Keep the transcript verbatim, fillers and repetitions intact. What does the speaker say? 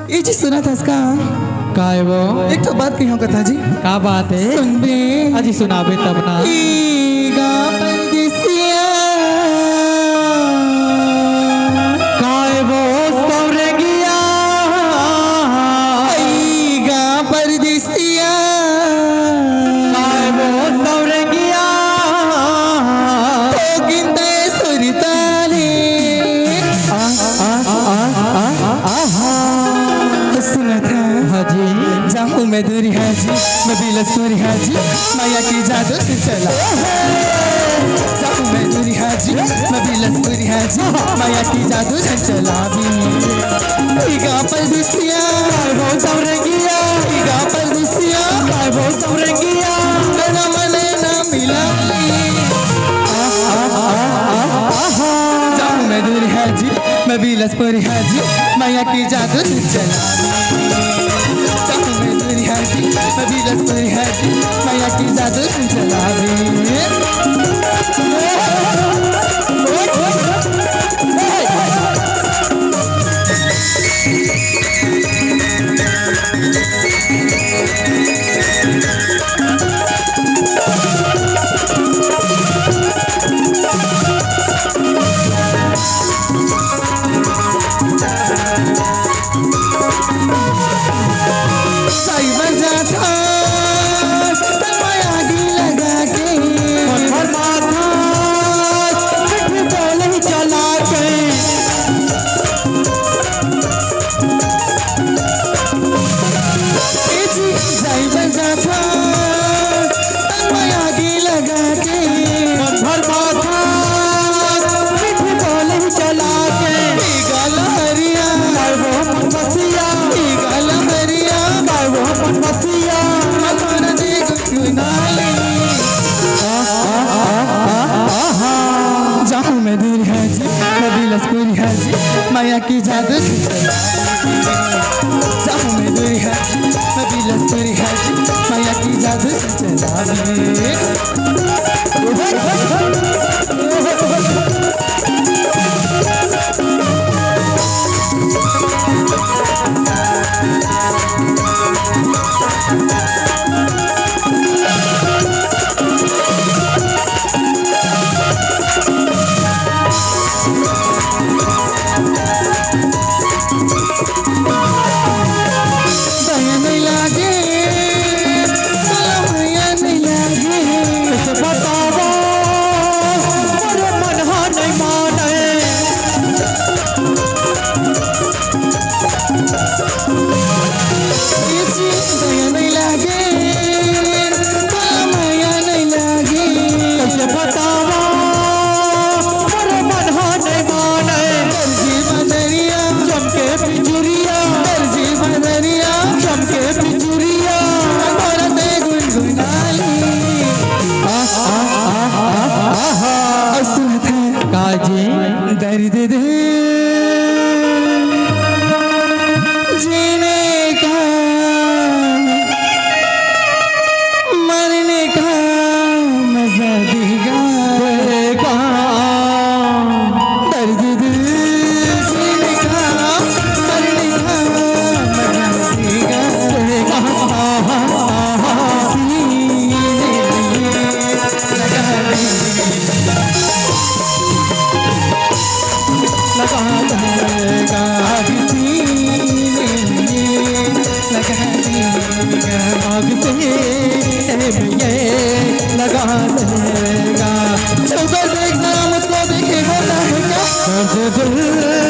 ए जी, सुनत हस का? का हे वो? एक ठो बात कहिहूं कथा जी। का बात हे? सुनबे। अजी सुनाबे तब ना। ई गा परदेसिया। का हे वो सौरंगिया? ई गा परदेसिया। का हे वो सौरंगिया? तो गिनते सुरताले। आ, आ, आ, आ, आ, आहा। सुनत हस? हाँ जी। जाहूं मैं दूरिहा जी, मैं बिलसपुरिहा जी, मया के जादू से चला। जाहूं मैं दूरिहा जी, मैं बिलसपुरिहा जी, मया के जादू से चला भी। ई गा परदेसिया, काय वो सौरंगिया। ई गा परदेसिया, काय वो सौरंगिया। कना मने ना मिला। आ, आ, आ, आ, आहा। जाहूं मैं दूरिहा जी, मैं बिलसपुरिहा जी, मया के जादू से चला। जाहूं मैं दूरिहा जी, मैं बिलसपुरिहा जी, मया के जादू से चला। साई बजाथा, तलवार आगी लगा के। पत्थर माथा, मिठी बोली चला के। ए जी, साई बजाथा, तलवार आगी लगा के। पत्थर माथा, मिठी बोली चला के। ई गा लहरिया, काय वो मोर बसिया। ई गा लहरिया, काय वो मोर बसिया। हमारा जी गुनगुनाली। आ, आ, आ, आ, आहा। जाहूं मैं दूरिहा जी, मैं बिलसपुरिहा जी, मया के जादू से चला। जाहूं मैं दूरिहा जी, मैं बिलसपुरिहा जी, मया के जादू से चला। दया नहीं लागे, तोला मया नहीं लागे। कइसे बतावंव, मोर मन ह नहीं माने। ए जी, दया नहीं लागे, तोला मया नहीं लागे। कइसे बतावंव, मोर मन ह नहीं माने। गरजे बदरिया, चमके बिजुरिया। गरजे बदरिया, चमके बिजुरिया। तोर ते गुनगुनाली। आ, आ, आ, आ, आहा। अउ सुनत हस का जी? दर्द दिल जीने का, मरने का मजा देगा। देगा। दर्द दिल जीने का, मरने का मजा देगा। देगा। लगा देगा। आग सीने में लगा देगा। आग सीने में लगा देगा। छुकर देखना मुझको देखे होता है क्या? दर्द दिल